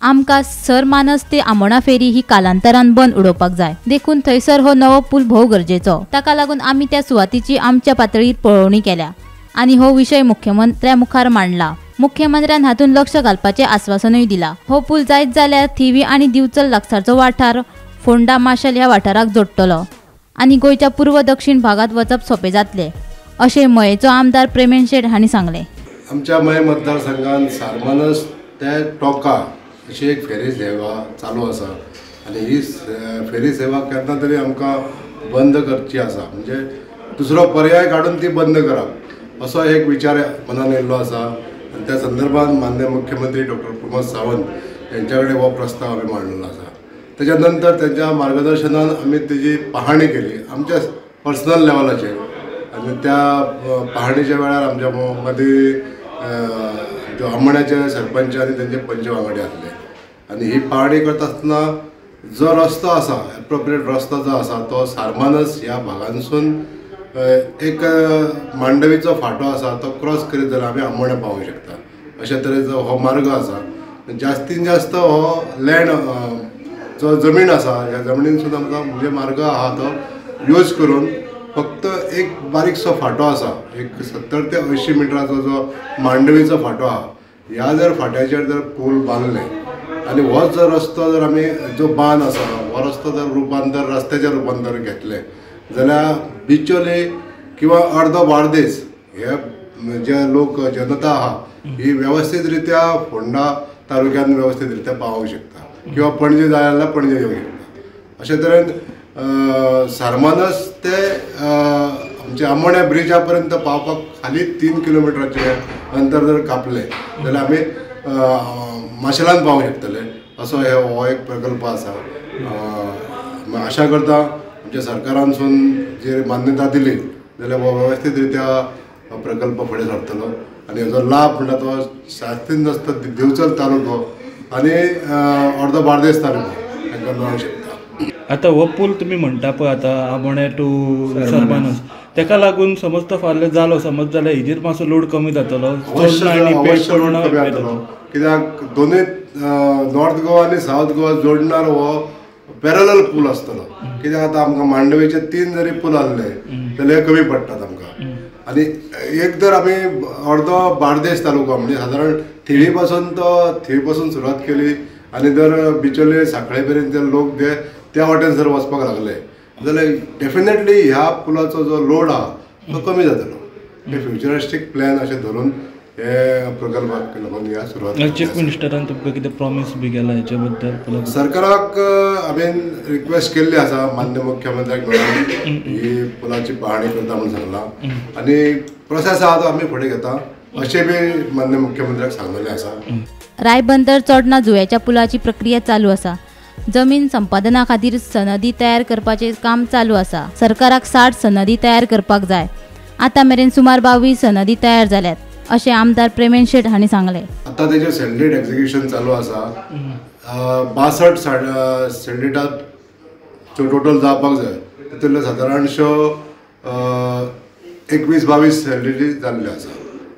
आमकां सरमानस ते आमोणा फेरी ही कालांतरान बंद उडोवपाक जाय, देखून थंयसर हो नवो पूल भोव गरजेचो. ताका लागून आमी त्या सुवातीची आमच्या पातळीर पळोवणी केल्या आनी हो विशय मुख्यमंत्र्या मुखार मांडला. मुख्यमंत्र्यान हातूंत लक्ष घालपाचें आस्वासनूय दिलां. हो पूल जायत जाल्यार थिवी आनी दिवचल लागसारचो वाठार फोंडा माशेल ह्या वाठाराक जोडटलो आनी गोंयच्या पूर्व दक्षिण भागात वचप सोंपें जातलें अशें मयेचो आमदार प्रेमेन शेट हांणी सांगलें. आमच्या मये मतदारसंघात सारमानस ते टोका अशी एक फेरी सेवा चालू आसा आनी ही फेरी सेवा केन्ना तरी आमकां बंद करची आसा, म्हणजे दुसरो पर्याय काडून ती बंद करप असो एक विचार मनान येयल्लो आसा. आनी त्या संदर्भात माननीय मुख्यमंत्री डॉक्टर प्रमोद सावंत यांच्या कडेन हो प्रस्ताव आमी मांडलेलो आसा. तेच्या नंतर तेंच्या मार्गदर्शनान आमी तेजी पाहणी केली आमच्या पर्सनल लेवलाचेर आनी त्या पाहणीच्या वेळार आमच्या मदीं आमोण्याचे सरपंच आनी तेंचे पंच वांगडी आसले आनी ही पाहणी करता आसतना जो रस्तो आसा एप्रोप्रिएट रस्तो जो आसा तो सारमानस ह्या भागांसून एक मांडवीचो फांटो आसा तो क्रॉस करीत जाल्यार आमी आमोण्या पावूंक शकता. अशा तरेचो हो मार्ग आसा. जास्तीन जास्त हो लँड जो जमीन आसा ह्या जमनीनसून आमकां म्हणजे मार्ग आहा तो यूज करून फक्त एक बारीकसो फांटो आसा एक 70 ते 80 मिटराचो जो मांडवीचो फांटो आहा ह्या जर फांट्याचेर जर पूल बांदले आनी हो जो रस्तो जर आमी जो बांद आसा हो रस्तो जर रुपांतर रस्त्याचें रुपांतर घेतलें जाल्यार बिचोले किंवा अर्दो बार्देस हे जे लोक जनता आहा ही वेवस्थीत रित्या फोंडा तालुक्यान वेवस्थीत रित्या पावोंक शकता किंवा पणजे जाय जाल्यार पणजे येवंक शकता. अशे तरेन सारमानस ते आमच्या आमोण्या ब्रिजा पर्यंत पावपाक खाली 3 किलोमिटराचें अंतर जर कापलें जाल्यार आमी माशेलान पावूंक शकतले असो हो एक प्रकल्प आसा. आशा करता आमच्या सरकारानसून जे मान्यता दिली जाल्यार हो वेवस्थीत रित्या प्रकल्प फुडें सरतलो आनी हेजो लाभ म्हणटा तो जास्तीन जास्त दिवचल तालुको आनी अर्दो बार्देस तालुको हांकां मेळूंक शकता. आतां हो पूल तुमी म्हणटा पळय आतां आमोण्या टू सरमानस तेका लागून समज तो फाल्यां जालो समज जाल्यार हेजेर मातसो लोड कमी जातलो, अवश्य लोड कमी जातलो. कित्याक दोनूय नॉर्थ गोवा आनी सावथ गोवा जोडणार हो पॅरलल पूल आसतलो. कित्याक आतां आमकां मांडवीचे 3 जरी पूल आहले जाल्यार कमी पडटात आमकां आनी एक जर आमी अर्दो बार्देस तालुको म्हणजे सादारण थिवी पासून तो थिवी पासून सुरवात केली आनी जर बिचोले साखळे मेरेन जे लोक जे त्या वाटेन जर वचपाक लागले जाल्यार डेफिनेटली ह्या पुलाचो जो लोड आहा तो कमी जातलो. हे फ्युचरिस्टीक प्लॅन अशें धरून हे प्रकल्पाक लागून ह्या सुरवात. चीफ मिनिस्टरान तुमकां कितें प्रॉमीस बी केला हेचे बद्दल? सरकाराक हांवें रिक्वेस्ट केल्ली आसा मान्य मुख्यमंत्र्याक मेळून ही पुलाची पाहणी करता म्हूण सांगलां आनी प्रोसेस आहा तो आमी फुडें घेता अशें बी मान्य मुख्यमंत्र्याक सांगलेलें आसा. रायबंदर चोडणा जुंव्याच्या पुलाची प्रक्रिया चालू आसा. जमीन संपादना खातीर सनदी तयार करपाचें काम चालू आसा. सरकाराक 60 सनदी तयार करपाक जाय. आतां मेरेन सुमार 22 सनदी तयार जाल्यात अशें आमदार प्रेमेन शेट हांणी सांगलें. आतां तेजें सेल्डीट एक्झिक्युशन चालू आसा. 62 सेल्डिटां टोटल जावपाक जाय तितूंतल्यो सादारणश्यो 21-22 सेल्डिटी जाल्ल्यो आसा.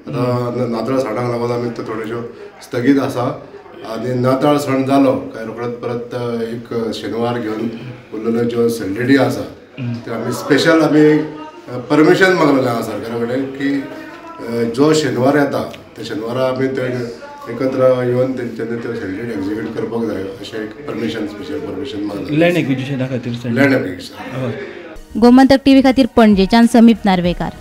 आतां नातळ सणाक लागून आमी त्यो थोड्योश्यो स्थगीत आसा आनी नाताळ सण जालो काय रोखडोच परत एक शेनवार घेवन उरलेल्यो ज्यो सेल्डिटी आसा त्यो आमी स्पेशल आमी परमिशन मागलेलें आसा सरकारा कडेन की जो शेनवार येता त्या शेनवारा आमी ते एकत्र येवन तेंच्यांनी त्यो सेल्डीट एक्झिक्यूट करपाक जाय अशें एक परमिशन स्पेशल परमिशन मागलें लँड एक्विजिशना खातीर. Land acquisition. गोमंतक टीव्ही खातीर पणजेच्यान समीप नार्वेकार.